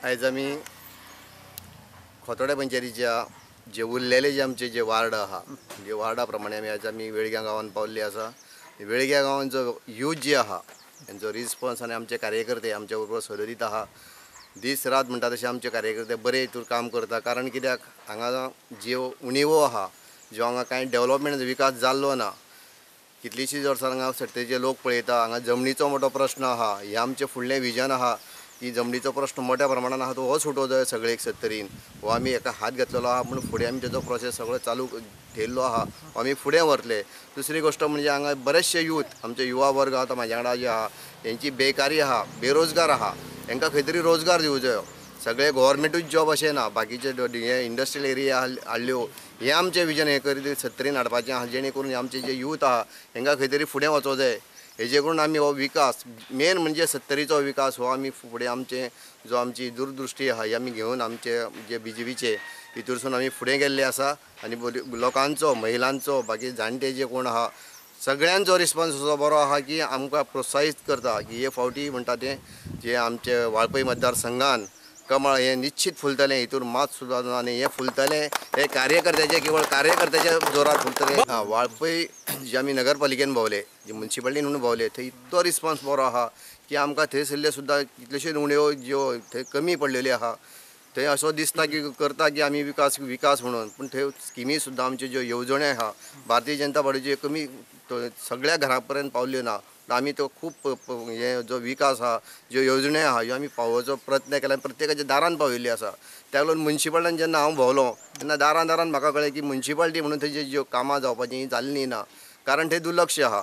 आयज आमी खोतोड्या पंचायतीच्या जे उरलेले जे आमचे जे वार्ड आहा, जे वार्डा प्रमाणे आमी आयज आमी वेळग्या गांवांत पावल्ले आसा. वेळग्या गांवांत जो यूथ जे आहा तेंचो रिस्पॉन्स आनी आमचे कार्यकर्ते आमच्या बरोबर सदरीत आहा. दीस रात म्हणटा तशें आमचे कार्यकर्ते बरे हितूर काम करता. कारण कित्याक हांगा ज्यो उणीवो आहा, ज्यो हांगा कांय डेवलपमेंट विकास जाल्लो ना, कितलींशींच वर्सां हांगा सत्तेचे लोक पळयता. हांगा जमनीचो मोठो प्रश्न आहा. हें आमचें फुडलें विजन आहा की जमनीचो प्रश्न मोठ्या प्रमाणान आहा तो हो सुटो जाय सगळे एक सत्तरीन. हो आमी एका हात घातलेलो आहा, पूण फुडें आमी तेजो प्रोसेस सगळो चालू ठेयल्लो आहा, आमी फुडें व्हरतले. दुसरी गोश्ट म्हणजे हांगा बरेचशे यूथ, आमचे युवा वर्ग आतां म्हाज्या वांगडा जे आहा तेंची बेकारी आहा, बेरोजगार आहा, तांकां खंय तरी रोजगार दिवं जायो. सगळे गोवोरमेंटूच जॉब अशें ना, बाकीचे हे इंडस्ट्रियल एरिया हाडल्यो. हें आमचें विजन हें करीत सत्तरीन हाडपाचें आहा, जेणे करून आमचे जे यूथ आहा तांकां खंय तरी फुडें वचों जाय. हेजे करून आमी हो विकास मेन म्हणजे सत्तरीचो विकास हो आमी फुडें आमचे जो आमची दूरदृश्टी आहा ही आमी घेवन आमचे जे बीजेपीचे हितूरसून आमी फुडें गेल्ले आसा. आनी लोकांचो, महिलांचो, बाकी जाणटे जे कोण आहा सगळ्यांचो रिस्पॉन्स असो बरो आहा की आमकां प्रोत्साहीत करता की हे फावटी म्हणटा तें जे आमचे वाळपय मतदारसंघान कमळ हें निश्चित फुलतलें, हितूर मात सुद्दां ना. आनी हें फुलतलें हे कार्यकर्त्याचे, केवळ कार्यकर्त्याच्या जोरार फुलतलें. आं, वाळपय जे आमी नगरपालिकेन भोंवले, जे मुन्सिपालिटीन म्हणून भोंवले, थंय इतलो रिस्पॉन्स बरो आहा की आमकां थंयसरले सुद्दां कितल्योश्योच उणीवो ज्यो थंय कमी पडलेल्यो आहा. थंय असो दिसता की करता की आमी विकास विकास म्हणून, पूण थंय स्किमी सुद्दां आमच्यो ज्यो येवजण्यो आहा भारतीय जनता पार्टीच्यो कमी सगळ्या घरा पर्यंत पावल्यो ना. आमी तो खूब हे जो विकास आहा, ज्यो येवजण्यो आहा ह्यो आमी पावोवचो प्रयत्न केला, प्रत्येकाच्या दारान पावयल्ली आसा. त्या लागून मुन्सिपालिटीन जेन्ना हांव भोंवलो तेन्ना दारान दारान म्हाका कळ्ळें की मुन्सिपालिटी म्हणून थंय ज्यो कामां जावपाचीं जाल्लीं ना, कारण थंय दुर्लक्ष आहा.